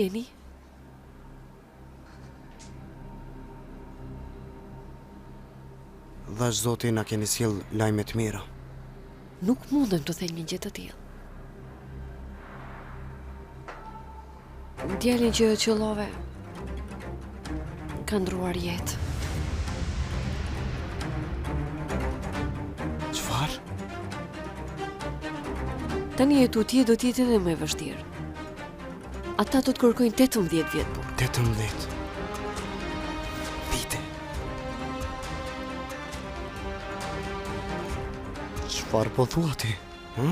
jeni? Dhashtë Zoti na keni sjellë lajme të mira. Nuk mundem të them një gjë të tillë. Djalin që qëllove ka ndërruar jetë. Çfarë? Tani e tutje do të jetë edhe më e vështirë. Ata do të kërkojnë 18 vjet burg. 18 vite. Çfarë po thua ti? Hë?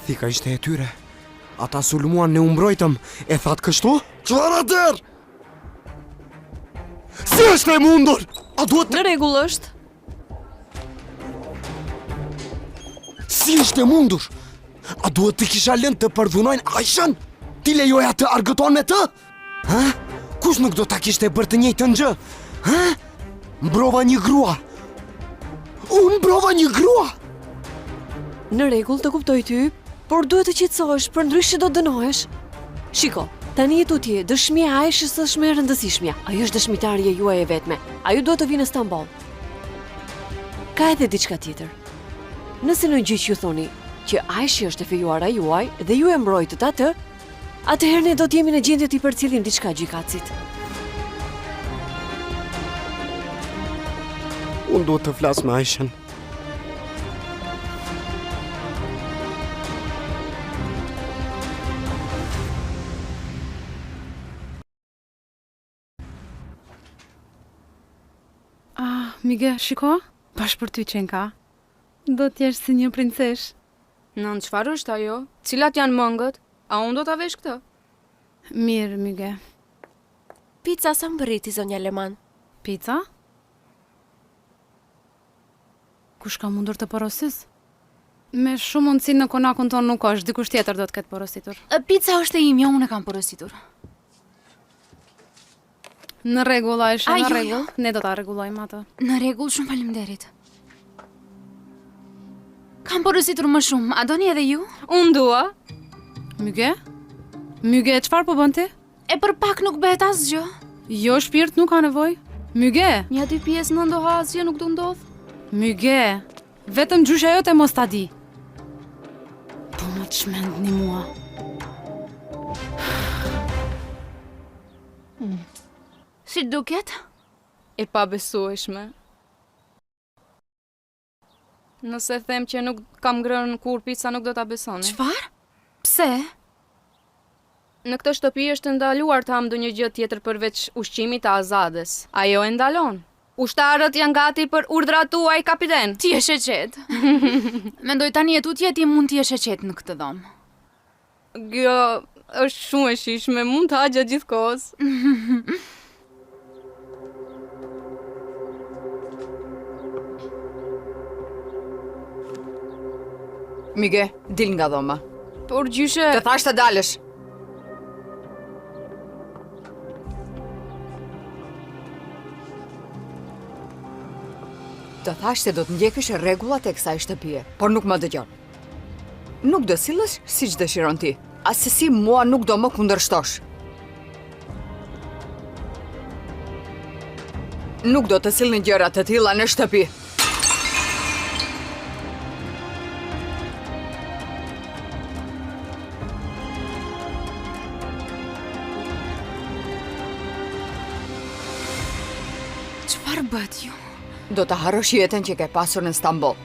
Thika ishte e tyre. Ata sulmuan ne u mbrojtëm. E thatë kështu? Çfarë atëherë? Si është e mundur? A duhet Në rregull është. Si është e mundur? A duhet t'i kisha lënë të përdhunojnë Ajshen? T'i lejoja të argëtohen me të? Ha? Kush nuk do ta kishte bërë të njëjtën gjë? Ha? Mbrova një grua. Unë mbrova një grua. Në rregull, të kuptoj ty, por duhet të qetësohesh, përndryshe do dënohesh. Shiko, tani e tutje, dëshmia e Ajshes është më e rëndësishmja. Ajo është dëshmitarja juaj e vetme. Ajo duhet të vijë në Stamboll. Ka edhe diçka tjetër. Nëse në gjyq ju thoni që Ajshe është e fejuara juaj dhe ju e mbrojtët atë, atëherë ne do të jemi në gjendje t'i përcjellim diçka gjykatësit. Unë duhet të flas me Ajshen. Ah, Mige, shiko, bash për ty qenka. Do të jesh si një princeshë. Nënë, çfarë është ajo? Cilat janë mëngët? A unë do ta vesh këtë? Mirë, Mige. Pica sa mbërriti zonja Leman. Pica? Kush ka mundur të porosisë? Me shumë mundësi në konakun tonë nuk është, dikush tjetër do të ketë porositur. Pica është e imja, unë e kam porositur. Në rregull, Ajshe, në jo, jo. rregull. Ne do ta rregullojmë atë. Në rregull, shumë faleminderit. Kam porositur më shumë, a doni edhe ju? Unë dua. Myge? Myge, çfarë po bën ti? E për pak nuk bëhet asgjë. Jo, shpirt nuk ka nevojë. Myge? Nja dy pjesë nënë do ha asgjë nuk do ndodhë. Myge, vetëm gjyshja jote mos ta di. Po më çmendni mua. Si duket? E pabesueshme. Nëse them që nuk kam ngrënë kurrë pica nuk do ta besoni. Çfarë? Pse? Në këtë shtëpi është ndaluar të hamë ndonjë gjë tjetër përveç ushqimit të Azades. Ajo e ndalon. Ushtarët janë gati për urdhrat tuaj, kapiten. Ti jesh e qetë. Mendoj tani e tutje ti mund të jesh e qetë në këtë dhomë. Kjo është shumë e shijshme, mund të ha gjatë gjithë kohës. Mige, dil nga dhoma. Por gjyshe... Të thashë të dalësh. Të thashë se do të ndjekësh rregullat e kësaj shtëpie, por nuk më dëgjon. Nuk do sillesh siç dëshiron ti. Assesi mua nuk do më kundërshtosh. Nuk do të sillni gjëra të tilla në shtëpi. Çfarë bëtë ju? Do të harrosh jetën që ke pasur në Stamboll.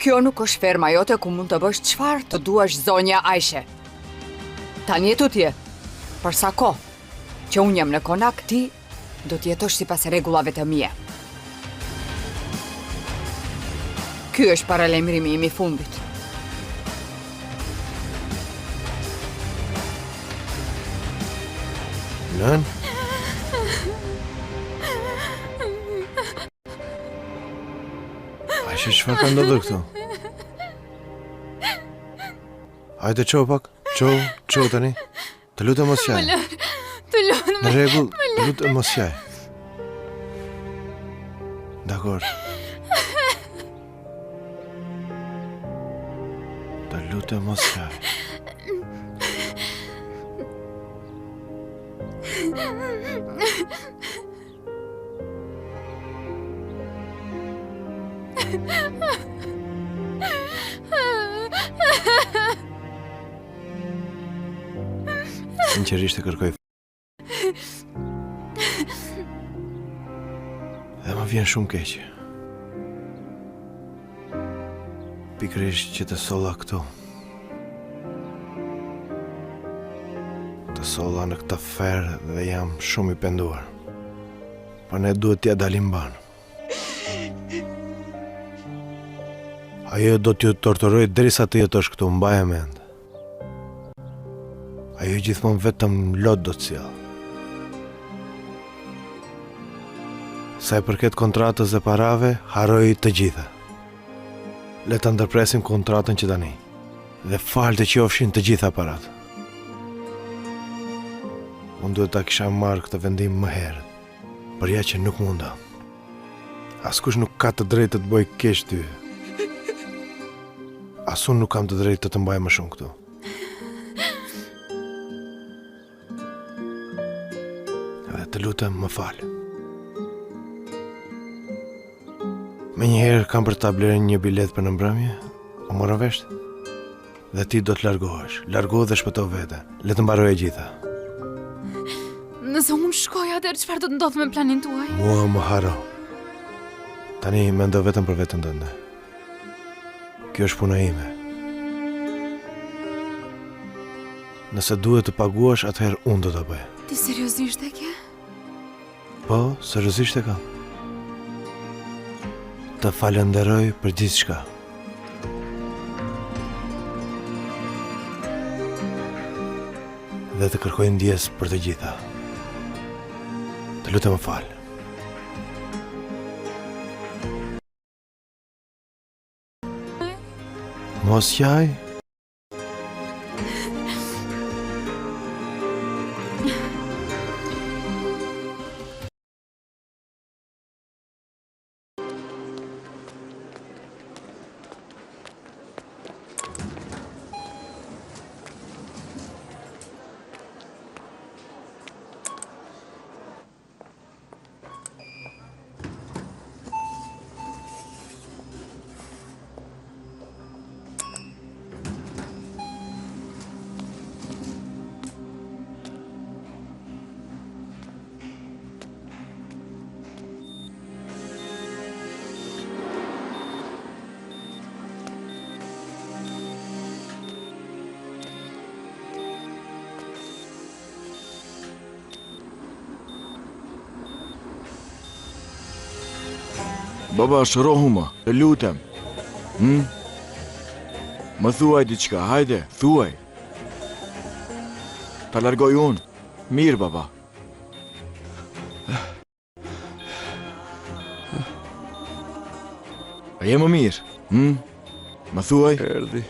Kjo nuk është ferma jote ku mund të bësh çfarë të duash zonja Ajshe. Tani e tutje, për sa kohë që unë jam në konak, ti do të jetosh sipas rregullave të mia. Ky është paralajmërimi im i fundit. Nënë? Ajshe, çfarë ka ndodhur këtu? Hajde çohu pak, çohu, çohu tani. Të lutem mos qaj. Të lutem. Në rregull, të lutem mos qaj. Dakord. Të lutem mos qaj. Sinqerisht të kërkoj Dhe më vjen shumë keq. Pikërisht që të solla këtu. Të solla në këtë aferë dhe jam shumë i penduar. Por ne duhet t'ia dalim mbanë. Ajo do t'ju torturojë derisa të jetosh këtu, mbaje mend. Ajo gjithmonë vetëm lot do të sjellë. Sa i përket kontratës dhe parave, harroji të gjitha. Le ta ndërpresim kontratën që tani. Dhe falë të qofshin të gjitha paratë. Unë duhet ta kisha marrë këtë vendim më herët. Por ja që nuk munda. Askush nuk ka të drejtë të të bëjë keq ty. As unë nuk kam të drejtë të të mbaj më shumë këtu. Dhe të lutem më fal. Menjëherë kam për ta blerë një biletë për në mbrëmje, u morëm vesh? Dhe ti do të largohesh. Largohu dhe shpëto veten. Le të mbarojë e gjitha. Nëse unë shkoj atëherë çfarë do të ndodhë me planin tuaj? Mua më harro. Tani mendo vetëm për veten tënde. Kjo është puna ime. Nëse duhet të paguash, atëherë unë do ta bëj. Ti seriozisht e ke? Po, seriozisht e kam. Të falënderoj për gjithçka. Dhe të kërkoj ndjesë për të gjitha. Të lutem më fal. Mos qaj. Baba, shërohu më, të lutem. Hm? Më thuaj diçka, hajde, thuaj. Ta largoj unë. Mirë, baba. A je më mirë? Hm? Më thuaj? Erdhi.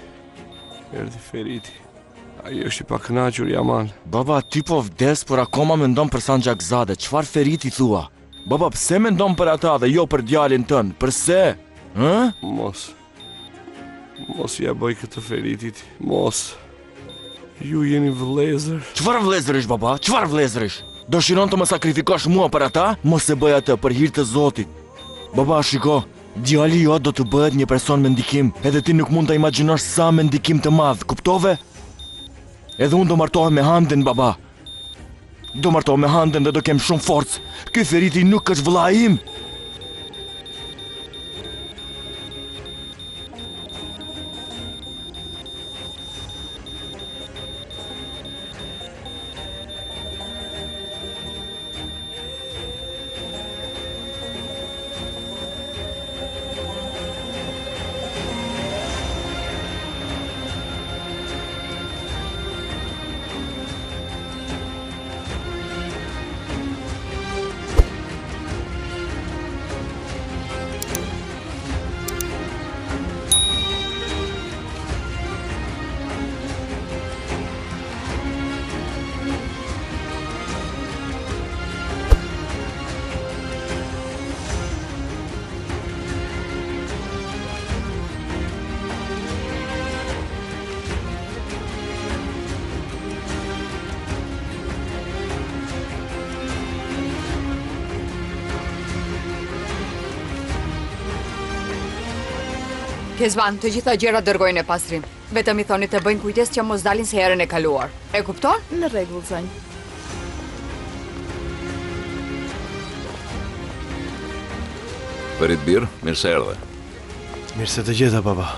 Erdhi Feriti. Ai është i pakënaqur Jaman. Baba, ti po vdes, por akoma mendon për Sanxhakzade. Çfarë Feriti thua? Baba, pse mendon për ata dhe jo për djalin tënd? Përse? Ë? Mos. Mos ia bëj këtë Feritit. Mos. Ju jeni vëllezër. Çfarë vëllezërish baba? Çfarë vëllezërish? Dëshiron të më sakrifikosh mua për ata? Mos e bëj atë për hir të Zotit. Baba, shiko, djali jot do të bëhet një person me ndikim, edhe ti nuk mund ta imagjinosh sa me ndikim të madh, kuptove? Edhe unë do martohem me Handen, baba. Do martohem me Handen dhe do kem shumë forcë. Ky Feriti nuk është vëllai im. Kezban, të gjitha gjërat dërgoji në pastrim. Vetëm i thoni të bëjnë kujdes që mos dalin si herën e kaluar. E kupton? Në rregull, zonjë. Ferit bir, mirë se erdhe. Mirë se të gjeta, baba.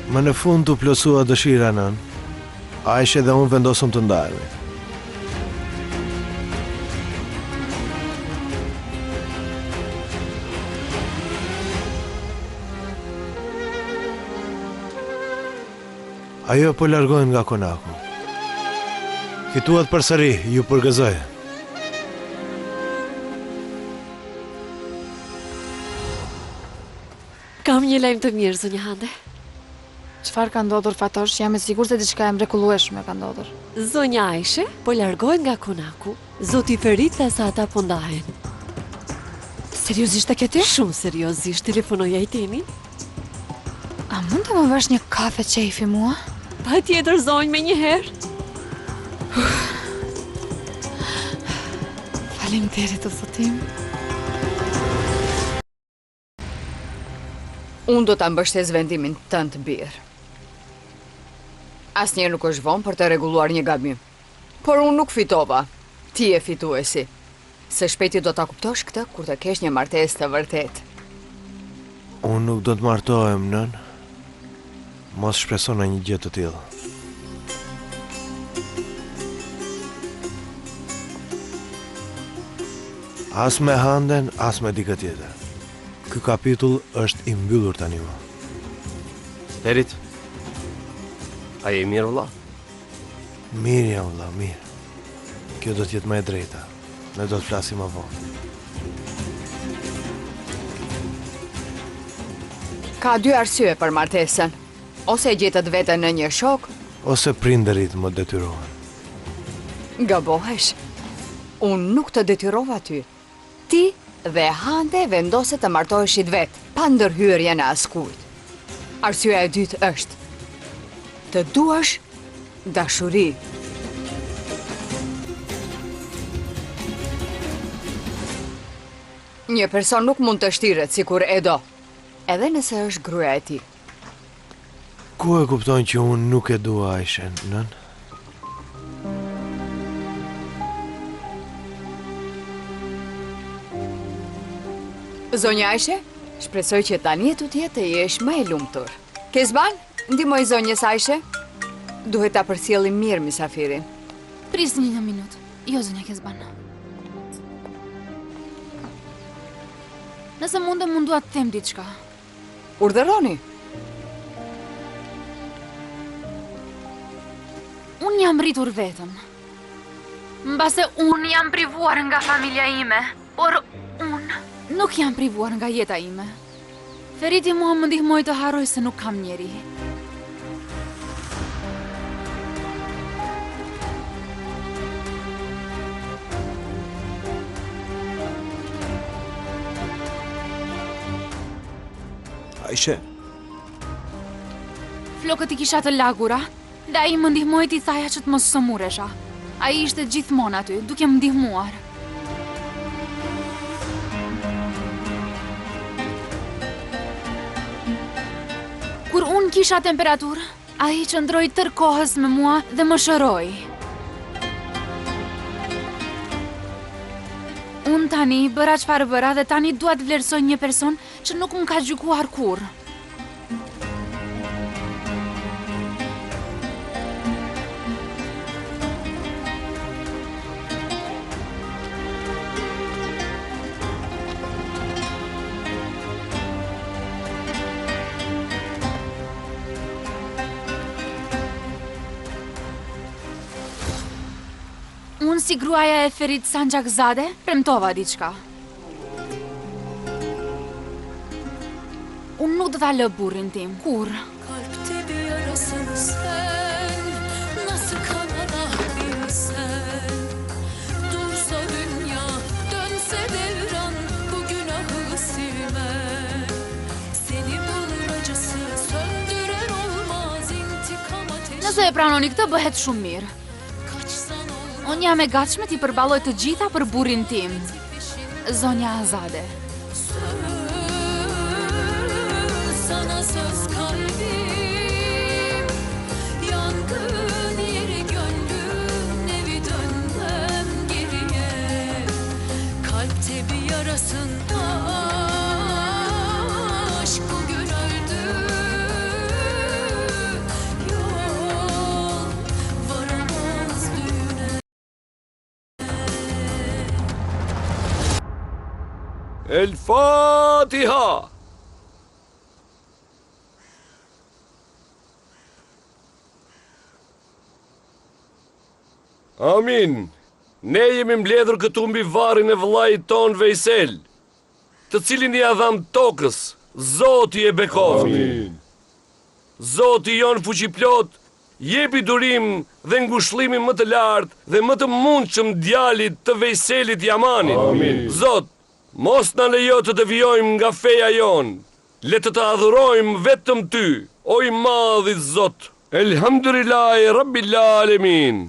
Më në fund u plotësua dëshira nënë. Ajshe dhe unë vendosëm të ndahemi. Ajo po largohet nga konaku. Fituat përsëri, ju përgëzoj. Kam një lajm të mirë, zonja Hande. Çfarë ka ndodhur Fatosh? Jam e sigurt se diçka e mrekullueshme ka ndodhur. Zonja Ajshe po largohet nga konaku. Zoti Ferit tha se ata po ndahen. Seriozisht e ke ti? Shumë seriozisht, telefonoi Ajtenin. A mund të më bësh një kafe qejfi mua? Patjetër zonjë menjëherë. Faleminderit o Zot im. Unë do ta mbështes vendimin tënd bir. Asnjëherë nuk është vonë për të rregulluar një gabim. Por unë nuk fitova. Ti je fituesi. Së shpejti do ta kuptosh këtë kur të kesh një martesë të vërtetë. Unë nuk do të martohem, nënë. Mos shpreso në një gjë të tillë. As me Handen, as me dikë tjetër. Ky kapitull është i mbyllur tani më. Ferit, a je mirë vëlla? Mirë jam vëlla, mirë. Kjo do të jetë më e drejta. Ne do të flasim më vonë. Ka dy arsye për martesën. Ose e gjetët veten në një shok, ose prindërit më detyruan. Gabohesh. Unë nuk të detyrova ty. Ti dhe Hande vendosët të martoheshit vetë, pa ndërhyrjen e askujt. Arsyeja e dytë është të duash dashuri. Një person nuk mund të shtiret sikur e do, edhe nëse është gruaja e tij. Ku e kupton që unë nuk e dua Ajshen, nënë? Zonja Ajshe, shpresoj që tani e tutje të jesh më e lumtur. Kezban, ndihmoji zonjës Ajshe. Duhet ta përcjellim mirë misafirin. Prisni një minutë. Jo, zonja Kezban. Nëse mundem, unë dua të them diçka. Urdhëroni! Unë jam rritur vetëm. Mbase unë jam privuar nga familja ime, por unë nuk jam privuar nga jeta ime. Feriti mua më ndihmoi të harroj se nuk kam njeri. Ajshe. Flokët i kisha të lagura, dhe ai më ndihmoi t'i thaja që të mos sëmuresha. Ai ishte gjithmonë aty, duke më ndihmuar. Kur unë kisha temperaturë, Ai qëndroi tërë kohës me mua dhe më shëroi. Unë tani bëra çfarë bëra dhe tani dua të vlerësoj një person që nuk më ka gjykuar kurrë. Unë si gruaja e Ferit Sanxhakzade, premtova diçka. Unë nuk do ta lë burrin tim, kurrë. Nëse e pranoni këtë, bëhet shumë mirë. Unë jam e gatshme t'i përballoj të gjitha për burrin tim, zonja Azade. El Fatiha! Amin! Ne jemi mbledhur këtu mbi varrin e vëllait tonë Vejsel, të cilin ia dhamë tokës, Zoti e bekoftë. Amin. Zoti jonë fuqiplotë, jepi durim dhe ngushëllimin më të lartë dhe më të mundshëm djalit të Vejselit Jamanit. Amin. Zot, mos na lejo të devijojmë nga feja jonë, le të të adhurojmë vetëm ty, o i madhi Zot. Elhamdulillahi Rabbil Alemin.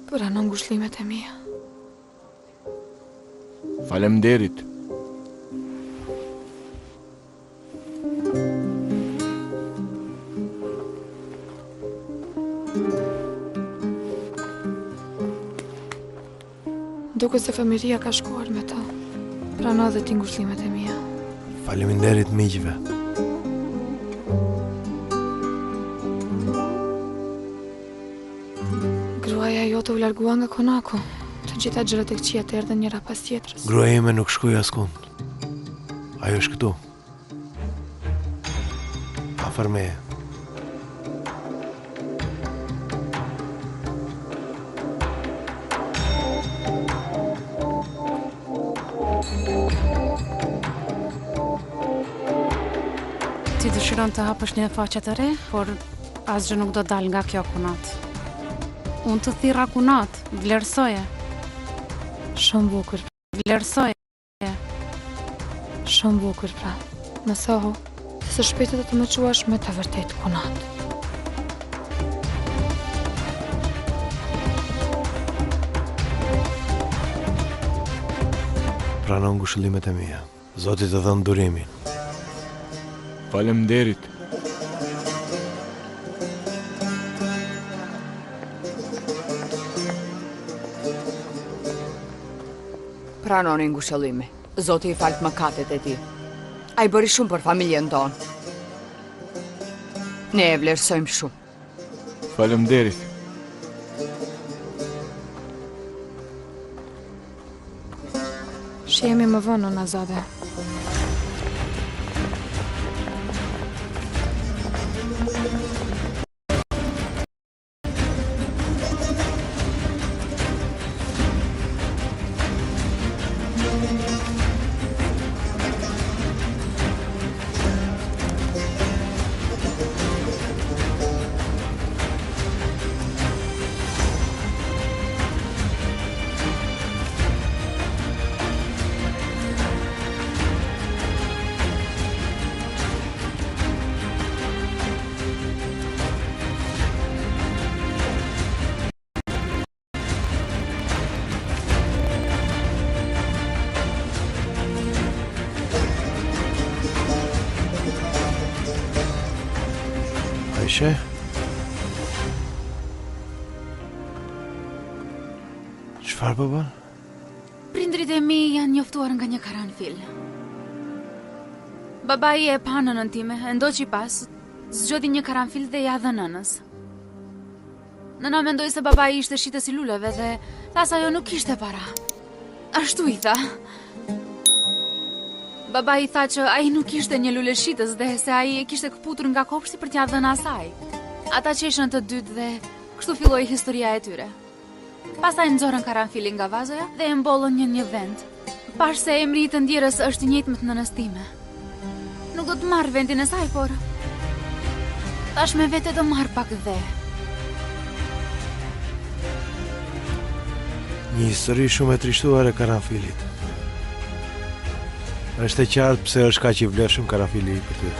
Prano ngushëllimet e mia. Faleminderit. Duket se fëmijëria ka shkuar me të. Prano edhe ti ngushëllimet e mia. Faleminderit miqve. Gruaja jote u largua nga konaku. Të gjitha gjërat e këqija të erdhën njëra pas tjetrës. Gruaja ime nuk shkoi askund. Ajo është këtu. Afër meje. Ti dëshiron të hapësh një faqe të re, por asgjë nuk do dalë nga kjo kunatë. Unë të thirra kunatë, vlerësoje. Shumë bukur. Vlerësoje. Shumë bukur pra. Mësohu, se së shpejti do të më quash me të vërtetë kunatë. Prano ngushëllimet e mia. Zoti të dhëntë durimin. Faleminderit. Pranoni ngushëllime. Zoti i faltë mëkatet e tij. Ai bëri shumë për familjen tonë. Ne e vlerësojmë shumë. Faleminderit. Shihemi më vonë, nënë Azade. Ajshe? Çfarë po bën? Prindërit e mi janë njoftuar nga një karanfil. Babai e pa nënën time, e ndoqi pas, zgjodhi një karanfil dhe ia dha nënës. Nëna mendoi se babai ishte shitës i luleve dhe tha se ajo nuk kishte para. Ashtu i tha. Babai i tha që ai nuk ishte një luleshitës dhe se ai e kishte këputur nga kopshti për t'ia dhënë asaj. Ata qeshën të dytë dhe kështu filloi historia e tyre. Pastaj nxorën karanfilin nga vazoja dhe e mbollën në një vend. Pashë se emri i të ndjerës është i njëjtë me të nënës time. Nuk do të marr vendin e saj, por tash me vete do marr pak dhe. Një histori shumë e trishtuar e karanfilit. Është e qartë pse është kaq i vlefshëm karanfili për ty.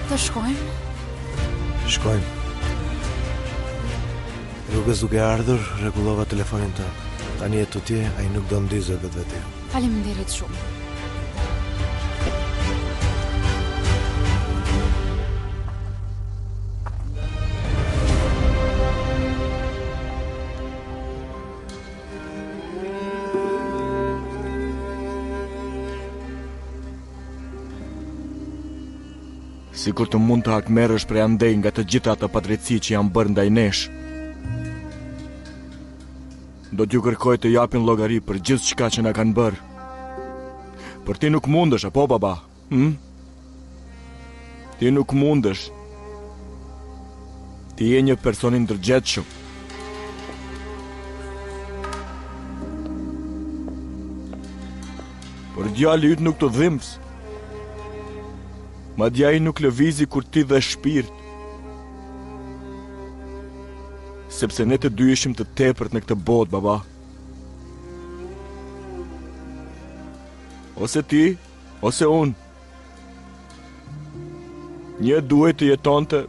Të shkojmë? Shkojmë. Rrugës duke ardhur, rregullova telefonin tënd. Tani e tutje, ai nuk do ndizet vetvetiu. Faleminderit shumë. Sikur të mund të hakmerresh prej andej nga të gjitha ato padrejtësi që janë bërë ndaj nesh. Do t'ju kërkoj të japin llogari për gjithçka që na kanë bërë. Por ti nuk mundesh, apo baba? Hm? Ti nuk mundesh. Ti je një person i ndërgjegjshëm. Por djali yt nuk të dhimbs. Madje ai nuk lëvizi kur ti dhe shpirt. Sepse ne të dy ishim të tepërt në këtë botë, baba. Ose ti, ose unë. Një duhej të jetonte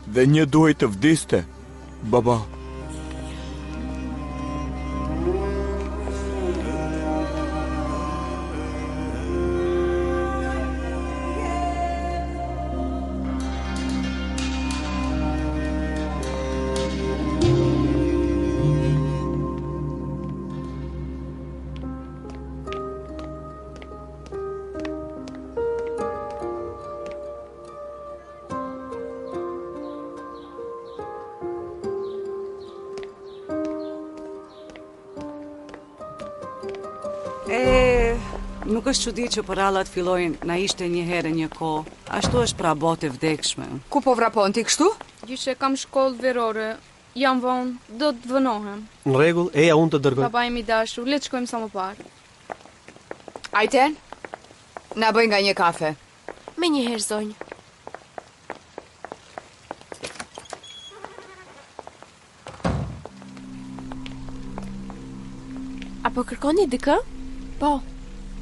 dhe një duhej të vdiste, baba. E, nuk është çudi që përrallat fillojnë na ishte një herë një kohë. Ashtu është pra botë e vdekshme. Ku po vrapon ti kështu? Gjyshe kam shkollë verore. Jam vonë, do të vonohem. Në rregull, eja unë të dërgoj. Baba im i dashur, le të shkojmë sa më parë. Ajten, na bëj nga një kafe. Menjëherë, zonjë. A po kërkoni dikë? Po,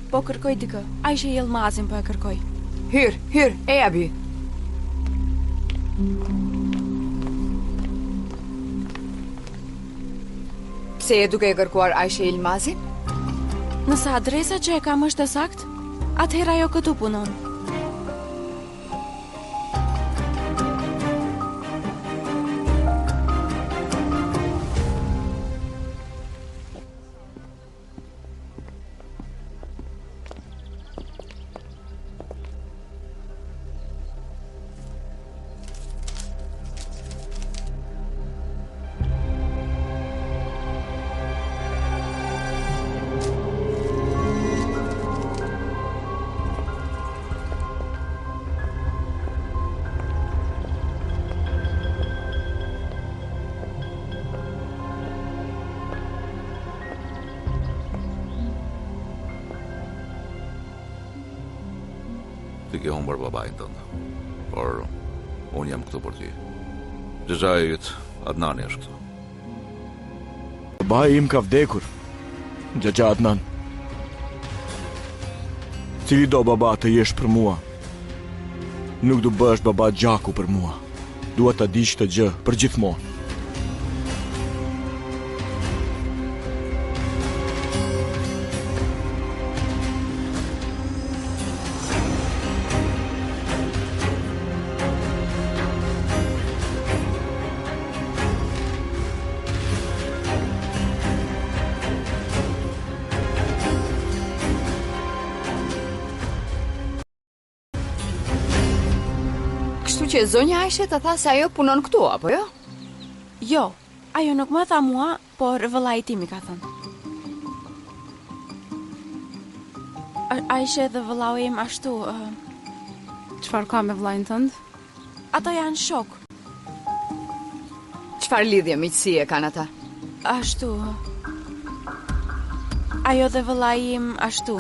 po kërkoj dikë. Ajshe Jëllmazin po e kërkoj. Hyr, hyr, eja bi. Pse je duke e kërkuar Ajshe Jëllmazin? Nëse adresa që e kam është e saktë, atëherë ajo këtu punon. Ti ke humbur babain tënd, por unë jam këtu për ty. Xhaxhai yt, Adnani është këtu. Babai im ka vdekur, xhaxha Adnan. Cilido baba të jesh për mua, nuk do bëhesh baba gjaku për mua. Dua ta dish këtë gjë për gjithmonë. Kështu që zonja Ajshe të tha se ajo punon këtu, apo jo? Jo, ajo nuk më tha mua, por vëllai tim i ka thënë. Ajshe dhe vëllau im ashtu... Çfarë ka me vëllain tënd? Ata janë shokë. Çfarë lidhje miqësie kanë ata? Ashtu. Ajo dhe vëllai im ashtu.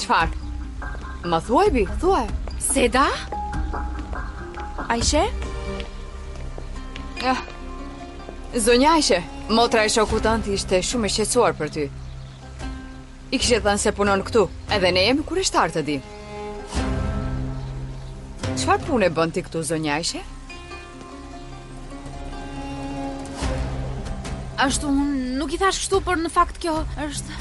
Çfarë? Ma thuaj bi, thuaj. Seda? Ajshe? Ah. Zonja Ajshe, motra e shokut tënd ishte shumë e shqetësuar për ty. I kishe thënë se punon këtu, edhe ne jemi kureshtarë të dimë. Çfarë pune bën ti këtu, zonja Ajshe? Ashtu, unë nuk i thashë kështu, por në fakt kjo është...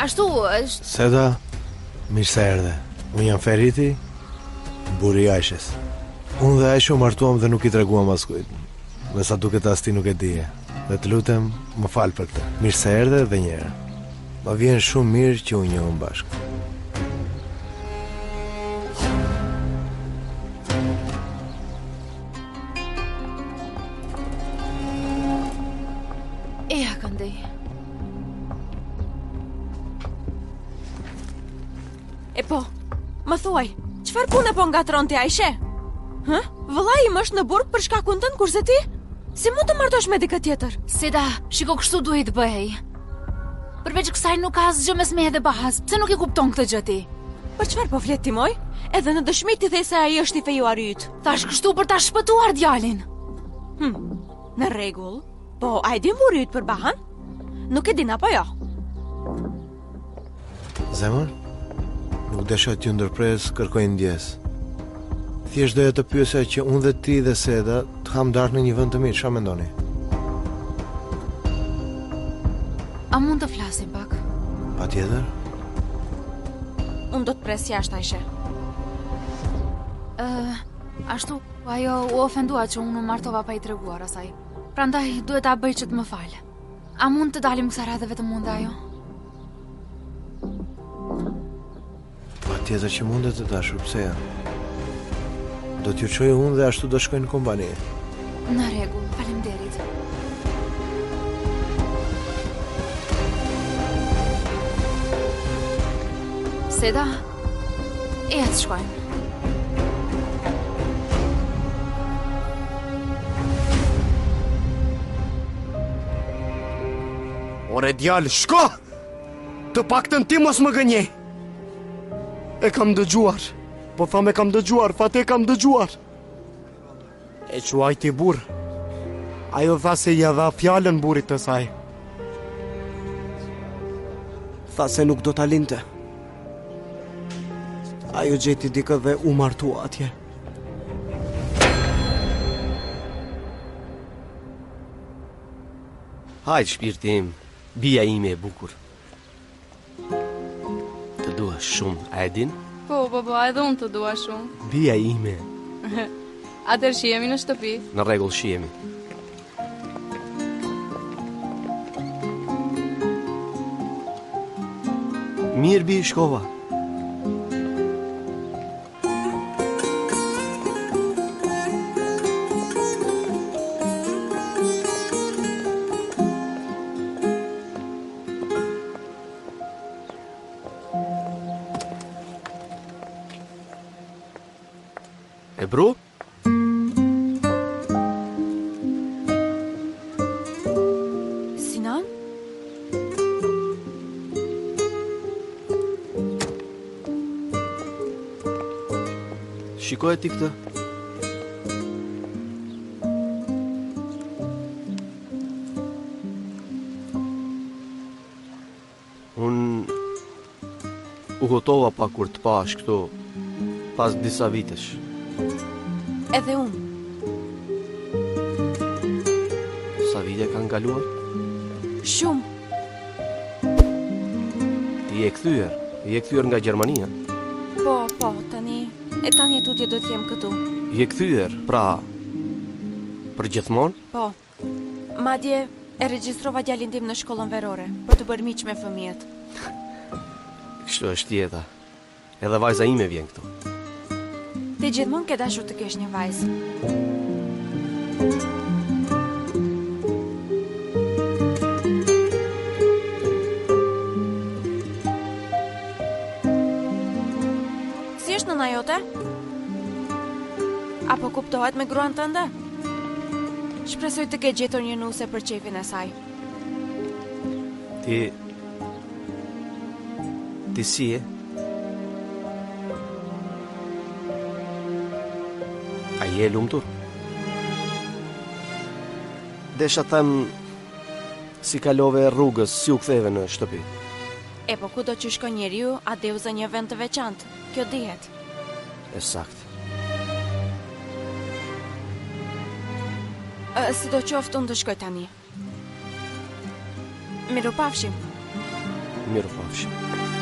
Ashtu, është... Seda, mirë se erdhe. Unë jam Feriti, burri i Ajshes. Unë dhe Ajshe u martuam dhe nuk i treguam askujt. Me sa duket as ti nuk e dije. Dhe të lutem, më fal për këtë. Mirë se erdhe edhe një herë. Më vjen shumë mirë që u njohëm bashkë. Eja këndej. E po, më thuaj, çfarë pune po ngatërron ti Ajshe? Hë? Vëllai im është në burg për shkakun tënd kurse ti? Si mund të martohesh me dikë tjetër? Seda, shiko kështu duhej të bëhej. Përveç kësaj nuk ka asgjë mes meje dhe Bahas. Pse nuk e kupton këtë gjë ti? Për çfarë po flet ti moj? Edhe në dëshmi ti the se ai është i fejuari yt. Thashë kështu për ta shpëtuar djalin. Hm. Në rregull. Po, a e din burri yt për Bahan? Nuk e din apo jo? Zemër, nuk desha t'ju ndërpres, kërkoj ndjesë. Thjesht doja të pyesja që unë dhe ti dhe Seda të hamë darkë në një vend të mirë, çfarë mendoni? A mund të flasim pak? Patjetër. Unë do të pres jashtë Ajshe. Ë, uh, ashtu ajo u ofendua që unë u martova pa i treguar asaj. Prandaj duhet ta bëj që të më falë. A mund të dalim kësaj radhe vetëm unë dhe ajo? Patjetër që mundet e dashur, pse jo? Do t'ju çoj unë dhe ashtu do shkoj në kompani. Në rregull, faleminderit. Seda, eja të shkojmë. Ore djalë, shko! Të paktën ti mos më gënje! E kam dëgjuar. Po them e kam dëgjuar, fat e kam dëgjuar. E quajti burrë. Ajo tha se ia dha fjalën burrit të saj. Tha se nuk do ta linte. Ajo gjeti dikë dhe u martua atje. Hajt shpirti im, bija ime e bukur. Të dua shumë, a e din? Po, baba, edhe unë të dua shumë. Bija ime. Atëherë shihemi në shtëpi. Në rregull shihemi. Mirë bi, shkova. Ebru? Sinan? Shikoje ti këtë. Unë u hutova pak kur të pashë këtu pas disa vitesh. Edhe unë. Sa vite kanë kaluar? Shumë. Ti je kthyer, je kthyer nga Gjermania. Po, po, tani, e tani e tutje do të jem këtu. Je kthyer, pra për gjithmonë? Po. Madje e regjistrova djalin tim në shkollën verore për të bërë miq me fëmijët. Kështu është jeta. Edhe vajza ime vjen këtu. Ti gjithmonë ke dashur të kesh një vajzë. jote? A po kuptohet me gruan tënde? Shpresoj të ketë gjetur një nuse për qejfin e saj. Ti... Ti si je? A je e lumtur? Desha të them si kalove rrugës, si u ktheve në shtëpi. E po kudo që shkon njeriu, atdheu zë një vend të veçantë. Kjo dihet. E saktë. Sidoqoftë, unë do shkoj tani. Mirupafshim. Mirupafshim.